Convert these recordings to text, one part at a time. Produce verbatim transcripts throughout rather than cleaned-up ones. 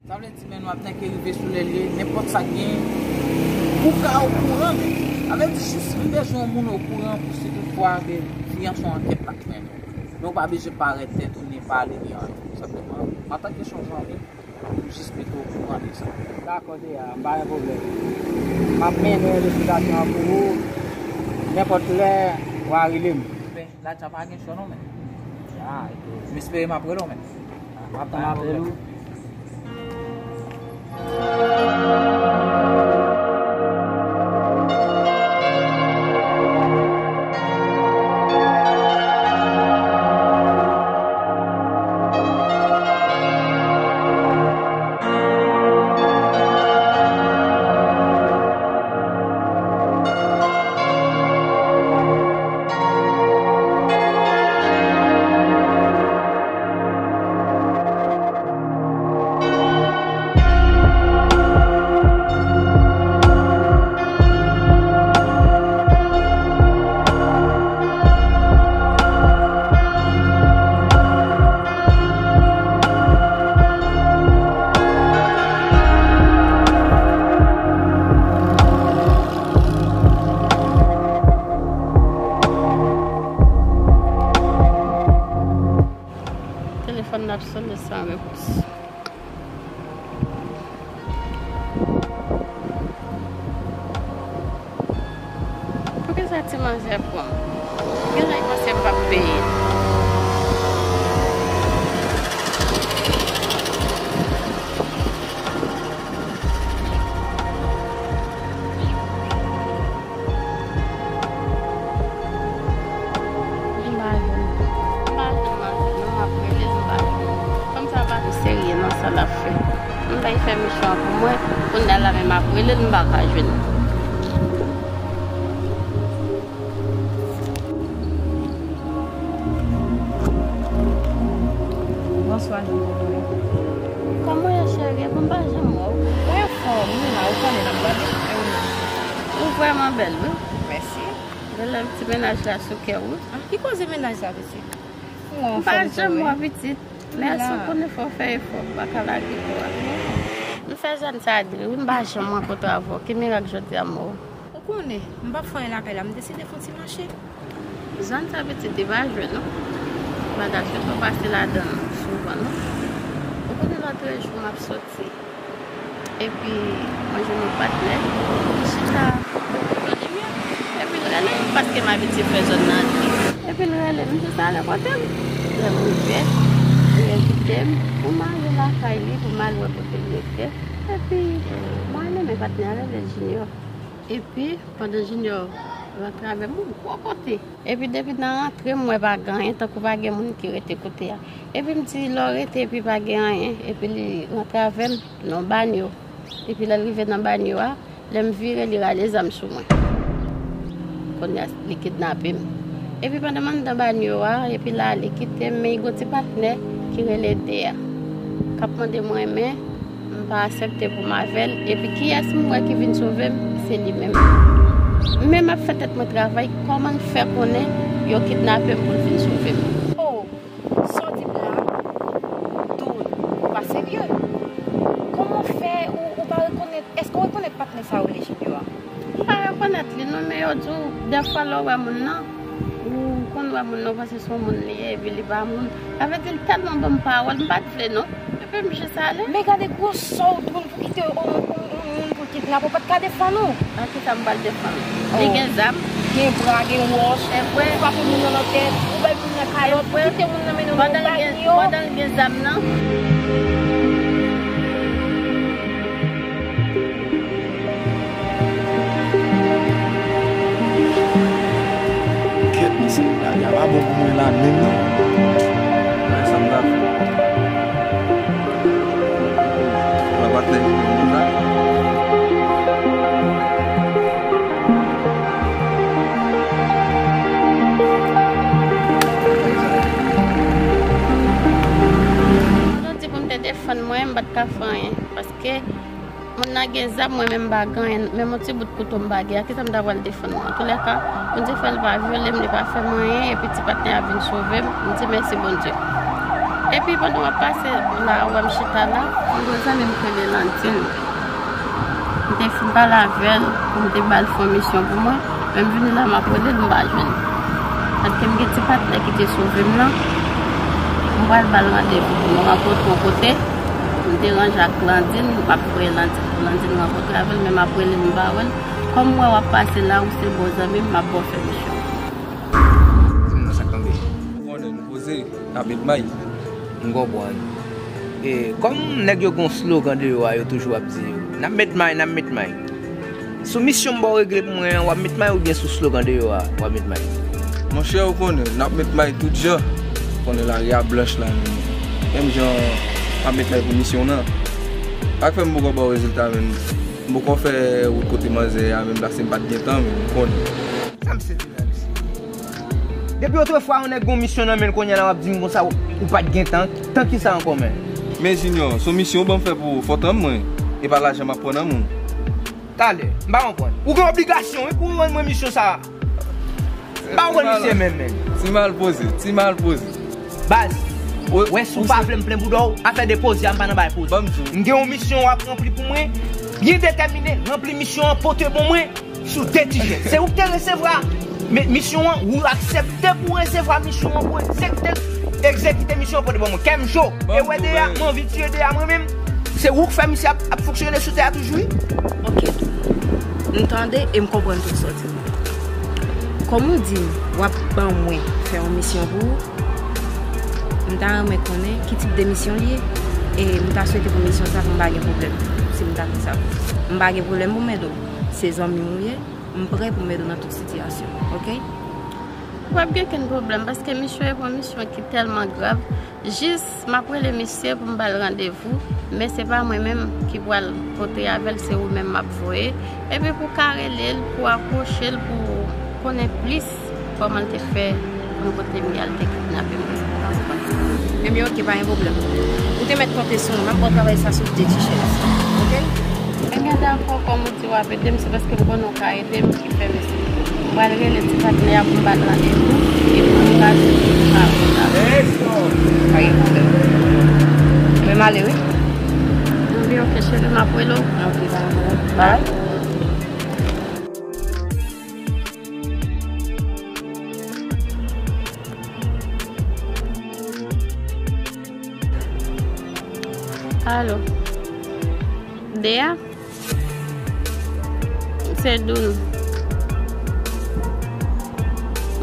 Sa vle di, men nou ap tanke rive sou lè l ye, nenpòt sa k genyen, ou ka okouran, men sa vle di, jis m bezwen yon moun okouran pou si tout fwa ke fi an se yon ankèt l ap mennen. Men ou pa bezwen parèt tèt ou ni pale ni anyen. Senpleman, antanke se yon zanmi, ou jis mete okouran de sa. Dakò, Deya, m pa gen pwoblèm. M ap mennen envestigasyon an pou ou. Nenpòt lè, w a rele m. Ben, la dja pa gen chwa non, men. Ah, ok. M espere m ap rele w, men. M ap tann apèl ou. Telefòn nan ap sonnen san repons. Poukisa ti manzè pran m? Genlè l panse m p ap peye. M pa jwenn. M pa jwenn manzè non, m ap rele l, m pa jwenn. Fanm sa pa tou serye non, sa l ap fè. M bay fè misyon an pou mwen, kounye a la menm m ap rele l, m pa ka jwenn. Bonswa, Jean Baudouin. Kòman w ye, cheri? Epi m pa janm wè w. Mwen anfòm, m la, ou konnen n ap gade. E ou menm? Ou vrèman bèl, wi. Mèsi. Genlè ti mennaj la sou kè w, wi. Ah, ki koze mennaj la, pitit? M pa janm wè w, pitit. Mèsi, ou konnen fò w fè efò, m pa ka lage kò a. M fè zòn sa a dri, wi, m pa janm rankontre avè w. Ki mirak jodi a m wè w? Ou konnen, m p ap fè anyen lakay la, m deside fè yon ti mache. Zòn sa pitit li pa jwe non. Bagay yo pa pase ladan l souvan non. Ou konnen lòtrejou m ap soti. Epi mwen jwenn yon patnè ki chita bò kote limyè. Epi l rele m paske m abitye fè zòn nan dri. Epi l rele m, m di sa lè kote m. Lè m rive, li envite m pou m ale lakay li, pou m al wè kote l rete. Epi mwen ale, men patnè a rele Junior. Epi pandan Junior rantre avè m, yon gwo kote. Epi depi nan rantre m wè pa gen anyen, tankou pa gen moun ki rete kote a. Epi m di lè w rete epi pa gen anyen, epi li rantre avè m nan yon banyo. Epi lè l rive nan banyo a, lè m vire li rale zam sou mwen. Kounye a li kidnape m. Epi pandan m anndan banyo a, epi la li kite m, men li gon ti patnè ki rele Dea k ap mande mwen men M pa aksepte pou m avè l, epi kiyès m wè ki vin sove m, se li menm. Men m ap fè tèt mwen travay, kòman l fè konnen yo kidnape m pou l vin sove m? Oh, sa w di m la, dude, ou pa serye. Kòman w fè ou, ou pa rekonèt, èske w rekonèt patnè sa yo rele Junior a? M pa rekonèt li non, men yo di w, dèfwa lè w wè moun nan, ou konn wè moun nan, w panse se yon moun li ye, epi li pa moun. Sa vle di l tèlman ban m pawòl, m pa t vle non. Epi m jis ale. Men gade gwosò w, moun pou kite yon, yon, yon moun pou l kidnape w, ou pa t ka defann ou. Nan kisa m pral defann? Li gen zam. Gen bra, gen wòch, ou frape moun nan nan tèt, ou bay moun nan kalòt, ou kite moun nan mennen w nan yon banyo. Pandan l gen zam nan. Kèt, mesye, bagay a pa bon pou mwen la menm non. Wè sa m ta fè. Wè patnè m konn sa. Mwen te di pou m te defann mwen, m pa t ka fè anyen. Paske moun nan gen zam, mwen menm m pa gen anyen, menm yon ti bout kouto m pa gen. A kisa m ta pral defann mwen? Antoulèka, Bondye fè l pa vyole m, li pa fè m anyen, epi ti patnè a vin sove m, m di mèsi Bondye. Epi pandan w ap pase la, ou wè m chita la, yon gwo zanmi m k rele Landine. M te fin pale avè l pou m te ba l fè yon misyon pou mwen. Men m vini la, m ap rele l, m pa jwenn. Paske m gen ti patnè ki te sove m nan. M pral ba l randevou pou nou rankontre yon kote. M te ranje ak Landine, m ap voye Landine pou Landine rankontre avè l, men m ap rele l, m pa wè l. Kòm m wè w ap pase la, ou se bon zanmi m, m ap ba w fè misyon. Di m non, sa k tonbe. Ou konnen nou poze, n ap met may. M konprann. E, kòm nèg yo gen yon slogan deyò a, yo toujou ap di, "N ap met may, n ap met may." Sou misyon m ba w regle pou mwen an, w ap met may oubyen sou slogan deyò a, w ap met may? Monchè, ou konnen, n ap met may tout jan. Ou konnen lari a blanch la, menm. Menm jan, n ap met may pou misyon nan. Sa k fè m poko ba w rezilta, menm. M poko fè wout kote manzè a, menm paske m pa t gen tan, menm, ou konnen. Sa misye di la, mesye? Depi otrefwa, yon nèg gon misyon nan men l, kounye a la, w ap di m konsa, ou, ou pa t gen tan. Tan ki sa ankò, men? Men Junior, se yon misyon ou ban m fè pou ou, fò tan mwen, e pa lajan m ap pran nan men w. Talè, m pa konprann. Ou gen obligasyon, wi, pou w rann mwen misyon sa a. M pa konprann misye menm, men. Ti mal poze, ti mal poze. Baz, wè, si w pa vle m plen bouda w, afè de poze a, m pa nan bay poze. M gen yon misyon w ap ranpli pou mwen, byen detèmine, ranpli misyon an, pote ban mwen. Sou de ti chèz. Se ou ki te resevwa mi-, misyon an, ou aksepte pou resevwa misyon an, pou egzekite, egzekite misyon an, pote ban mwen. Kè m cho. E wè de a, m anvi tiye de a mwen menm. Se ou ki fè misye ap, ap fonksyone sou tè a toujou, wi. Ok, tou. M tande e m konprann tout sa w di m. Kòm ou di m, w ap ban mwen fè yon misyon pou ou, m ta renmen konnen ki tip de misyon l ye. E m ta swete pou misyon sa pou m pa gen pwoblèm, si m ta fè sa pou ou. M pa gen pwoblèm pou m ede w. Se zanmi m ou ye, m prè pou m ede w nan tout sitiyasyon, ok? W ap gen kenn pwoblèm, paske misyon e pa yon misyon ki tèlman grav. Jis, m ap rele misye pou m ba l randevou, men se pa mwen menm ki pral pote avè l, se ou menm m ap voye. Epi pou w ka rele l, pou w akwoche l, pou w konnen plis kòman l te fè pou l kote m ye a, l te kidnape m. Ebyen, ok, pa gen pwoblèm. Ou te mèt konte sou mwen, m ap ba w travay sa sou de ti chèz, ok? Ebyen, dakò, kòm ou di w ap ede m, se paske m konnen w ka ede m ki fè m ede. M pral rele ti patnè a pou m ba l randevou, epi pou m ka di l pou m pa vin la. Pa gen pwoblèm. Men m ale, wi. Ebyen, ok, cheri, m ap rele w. Ok, pa gen pwoblèm. Bye. Alo. Dea? Se Doudou.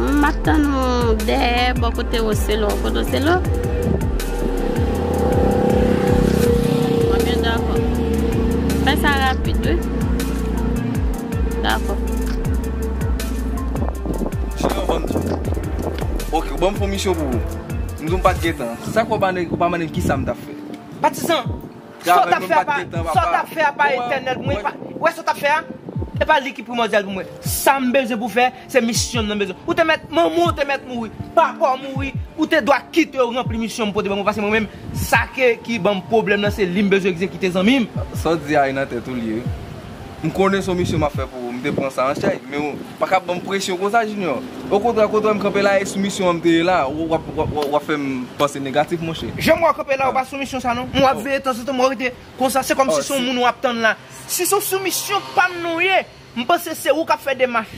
M ap tann ou dèyè bò kote Oselo. Kote Oselo? Ebyen, dakò. Fè sa rapid, wi. Dakò. Junior, ban m di w. Ok, ou ban m fè yon misyon pou ou. M di w m pa t gen tan. Sa k fè ou pa, ou pa mande m kisa m t ap fè? Patizan, sa w t ap fè a pa, sa w t ap fè a pa etènèl pou mwen. Ou wè sa w t ap fè a? E pa li ki primòdyal pou mwen. Sa m bezwen pou fè, se misyon m nan bezwen. Ou te mèt, manman w te mèt mouri, papa w mouri, ou te dwa kite yo ranpli misyon m pote ban mwen, paske mwen menm, sa ke, ki ban m pwoblèm nan, se li m bezwen egzekite, zanmi m. Sa w di a, e nan tèt ou li ye. M konnen se yon misyon m ap fè pou ou, m te pran sa an chay, men ou pa ka ban m presyon konsa, Junior. Okontrè, kote w wè m kanpe la, e sou misyon an m te ye la, w ap, w ap, w ap, w ap fè m panse negatif, monchè. Jan m wè w kanpe la, ou pa sou misyon sa non. M wè w ap veye tanzantan, m wè w rete konsa, se kòmsi se yon moun w ap tann la. Si se sou misyon pa m non w ye, m panse se ou k ap fè demach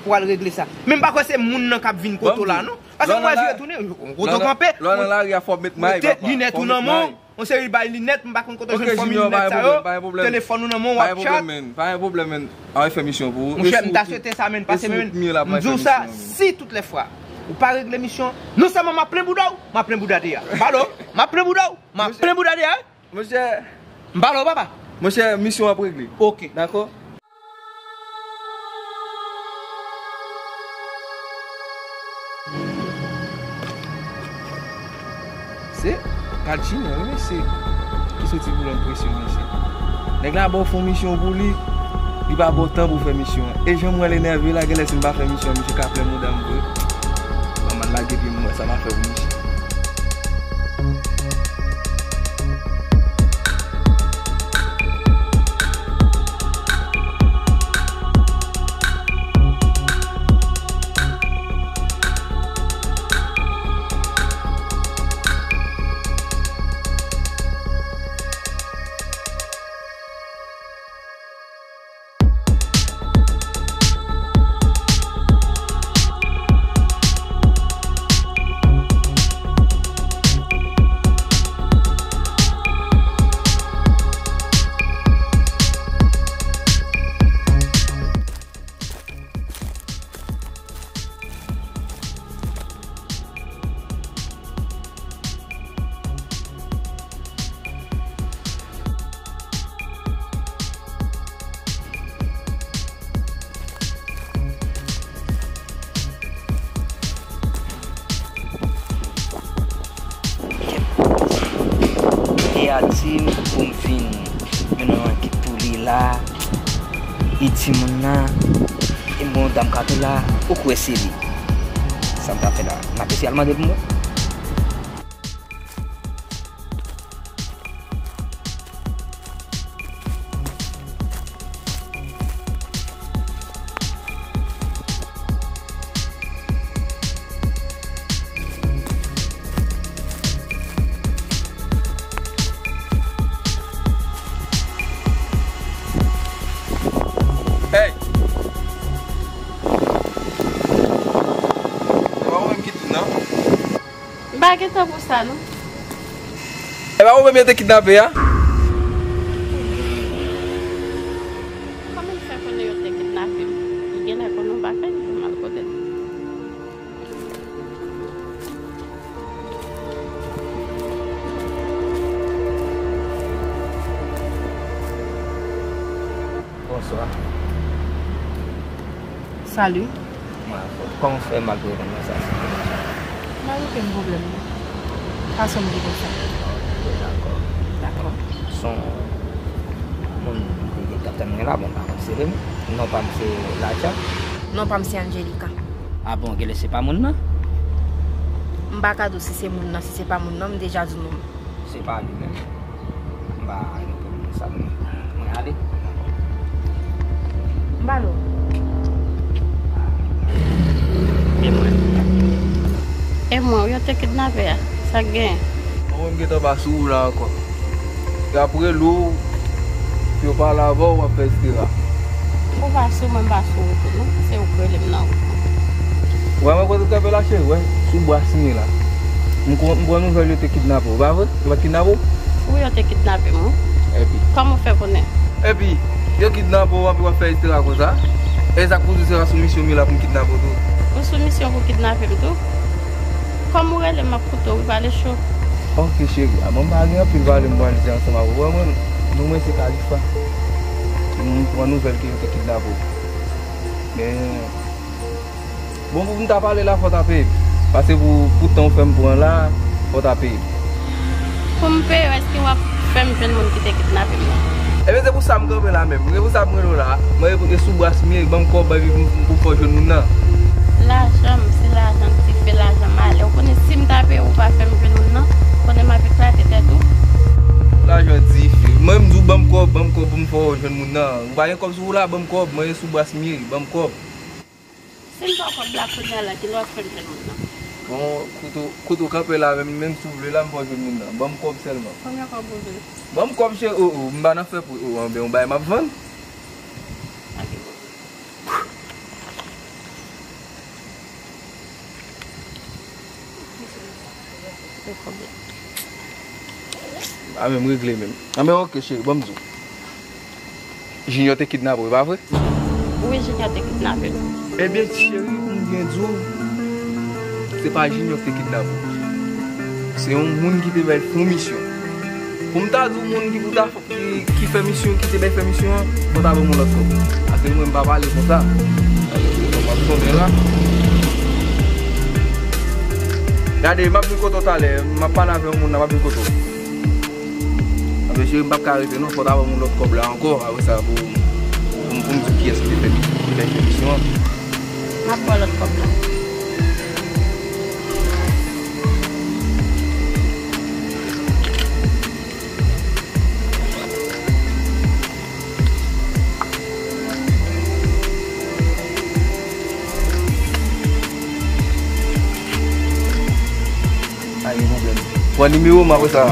pou al regle sa. Men m pa kwè se moun nan k ap vin kote w la non. Paske m wè vire tounen, kote w kanpe, lè w nan lari a, fò w met may, papa. Linèt ou nan men w. Yon seri bay linèt, m pa konn kote w jwenn fòm linèt sa yo. Telefòn ou nan men w, w ap chat. Pa gen pwoblèm, men. Ay, fè misyon pou ou. Monchè, m ta swete sa, men, pase, men, m di w sa, si tout lè fwa ou pa regle misyon, non sèlman m ap plen bouda w, m ap plen bouda Dea. M pale w, m ap plen bouda w, m ap plen bouda Dea, wi. Monchè. M pale w, papa. Monchè, misyon w ap regle. Ok. Dakò? Se Kalchina, wi, mesye, ki soti pou l anpresyon, mesye. Nèg la ba w fè yon misyon pou li, li pa ba w tan pou w fè misyon an. E jan m wè l enève la, genlè si m pa fè misyon an, misye ka plen mouda m vre. Ban m al lage pye m, m wè sa m ap fè pou misye. Pou m vin mennen yon ankèt pou li la, e timoun nan, e m gen yon dam k ap la, ou kwè se li? Sa m ta fè la? M ap eseye al mande l pou mwen. Hey! E pa ou menm ki di nan? M pa gen tan pou sa, non. E pa ou menm yo te kidnape a? Kòman m fè konnen yo te kidnape m? M genlè konnen yon bagay, m mal konnen. Bonswa. Salut. Mwen, kòman w fè m al pou reponn konsa? M pa gen okenn pwoblèm, non. Fason m di konsa. Dakò. Dakò. Son moun ki gen kapten mwen la, bon, pa konn se li. Non pa m se Lacha. Non pa m se Angelica. Ah bon, genlè se pa moun nan? M pa ka di w si se moun nan, si se pa moun nan, m deja di w non. Se pa li menm. M pa gen pwoblèm sa non. Mwen ale. M pa lo. E mwen. E mwen, wi, yo te kidnape a. Sa k genyen? Mwen menm gentan pa sou wout la ankò. Y ap rele w, pou yo pale avè w, w ap fè etsetera. Ou pa sou mwen, m pa sou wout ou non. Se ou k rele m nan wout mwen. Wè, mwen kote kanpe la, cheri, wè, sou bwa simen la. M kon- m pran nouvèl yo te kidnape w, pa vre? Yo pa t kidnape w? Wi, yo te kidnape m, wi. Epi? Kòman w fè konnen? Epi, yo kidnape w, anpi w ap fè etsetera konsa? E sa k pou di se pa sou misyon m ye la pou m kidnape w tou? Ou sou misyon pou kidnape m tou? Kòm ou rele m, m ap koute w, wi, pale cho. Ok, cheri, a, bon, m pa gen anpil pale m pral di ansanm avè w. Wè, mwen, non mwen se Khalifa. M pran nouvèl ke yo te kidnape w. Men, bon, pou m ta pale la, fò w ta peye m. Paske pou, pou tan w fè m pran la, fò w ta peye m. Pou m peye w, èske w ap fè m jwenn moun ki te kidnape m nan? Ebyen, se pou sa m kanpe la menm. Se pou sa m rele w la. Mwen, e sou bwa simen, ban m kòb, epi pou, pou fè w jwenn moun nan. Lajan m, se lajan m, ti fè lajan m ale. Ou konnen, si m ta peye w, ou pa fè m jwenn moun nan, konnen m ap eklate tèt ou. Lajan dife. Mwen, m di w, ban m kòb, ban m kòb pou m fè w jwenn moun nan. Ou pa gen kòb sou ou la, ban m kòb, mwen, e sou bwa simen, ban m kòb. Si m ba w kòb la kounye a la, kilè w ap fè m jwenn moun nan? Bon, kote w, kote w kanpe la, menm, menm si w vle la, m fè w jwenn moun nan. Ban m kòb sèlman. Konbyen kòb ou vle? Ban m kòb, cheri. O, o, m pa nan fè pri, o, anben yon bagay m ap vann. Pa gen pwoblèm. Anben, m regle menm. Anben, ok, cheri, ban m di w. Junior te kidnape w, e pa vre? Wi, Junior te kidnape m. Ebyen, cheri, pou m byen di w, se pa Junior ki te kidnape w. Se yon moun ki te bay fè w misyon. Pou m ta di w moun ki pou ta, ki, ki fè misyon, ki te bay fè misyon an, fò w ta ban m yon lòt kòb. Paske mwen, m pa pale konsa. Mwen pa bezwen la. Gade, m ap vin kote w talè. M ap pale avè yon moun la, m ap vin kote w. Anben, cheri, m p ap ka rete non, fò w ta ban m yon lòt kòb la ankò. Apre sa, pou, pou, pou m di w kiyès ki te fè, ki te fè misyon an. M ap ba w lòt kòb la. Pa gen pwoblèm. Pran nimewo m apre sa.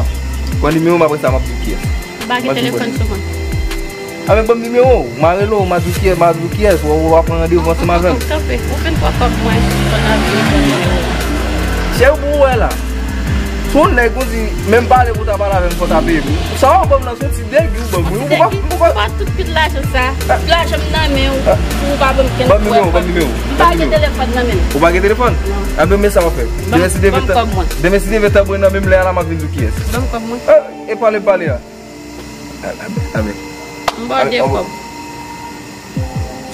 Pran nimewo m apre sa, m ap di w kiyès. Ou pa gen telefòn sou mwen? Anben, ban m nimewo w. M a rele w, m a di w kiyès, m a di w kiyès. Ou, ou va pran randevou ansanm avè m. Kanpe, kanpe. Ou fin pran kòb mwen, konn ap vin pran nimewo w. Cheri, pou w wè la. Se yon nèg ou di, menm pale pou w ta pale avè m, fò w ta peye m. Sa w ban m nan, se yon ti degi w ban m, wi. Ou poko, ou poko. Ou pa tout, tout lajan sa. Lajan m nan men w, pou w pa ban m kenn kòb. Ban m nimewo, ban m nimewo. M pa gen telefòn nan men m. Ou pa gen telefòn? Non. Anben, men sa w ap fè. Demen si Dye vle, demen si Dye vle tanbwen nan menm lè a la, m ap vin di w kiyès. Ban m kòb mwen. E pale, pale a. Anben, anben. M ba w de kòb.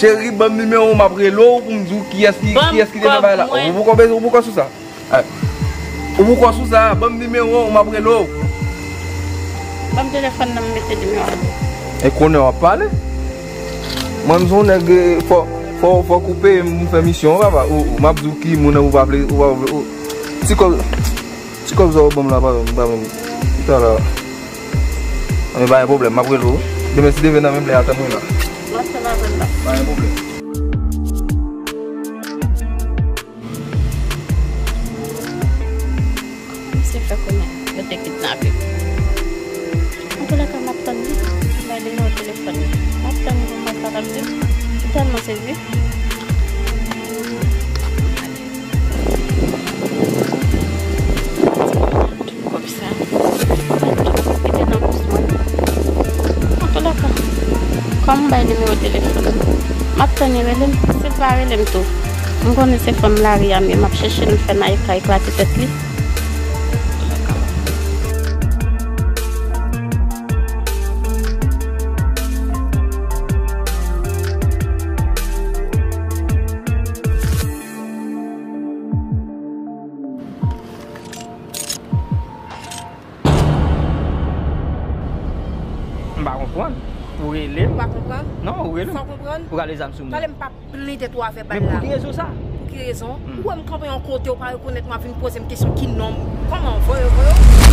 Cheri, ban m nimewo w, m ap rele w pou m di w kiyès ki, kiyès ki te fè bagay la. Ou poko bezwen, ou poko sou sa. Ou poko sou sa, ban m nimewo w, m ap rele w. Ban m telefòn nan, m mete nimewo a. E konnen w ap pale? Mwen, m se yon nèg, eh, fò, fò, fò koupe, m fè misyon, papa. Ou, ou, m ap di w ki moun ou pa vle, ou pa vle, ou. Ti kòb, ti kòb sa ou ban m la, pa, pa menm. Talè. Anben, pa gen pwoblèm, m ap rele w. Demen, si Dye vle, nan menm lè a, tann mwen la. M ap tann avè l la. Pa gen pwoblèm. Kòman misye fè konnen yo te kidnape l? Antoulèka, m ap tann li. Bay nimewo telefòn li. M ap tann li pou m wè sa l ap di. M tèlman sezi. Kòb sa. Mete nan bous mwen. Antoulèka, kòm m bay nimewo telefòn li, m ap tann li rele m. Si l pa rele m tou, m konnen se fanm lari a m ye, m ap chèche l, m fè Naïka eklate tèt li. M pa konprann. Ou rele m. Ou pa konprann? Non, ou rele m. Fò konprann? Ou rale zam sou mwen. Talè m p ap plen tèt ou avè bal la. Men pou ki rezon sa? Pou ki rezon? Hmm. Ou wè m kanpe yon kote, ou pa rekonèt mwen, ap vin poze m kesyon ki non m. Kòman? Voye, voye.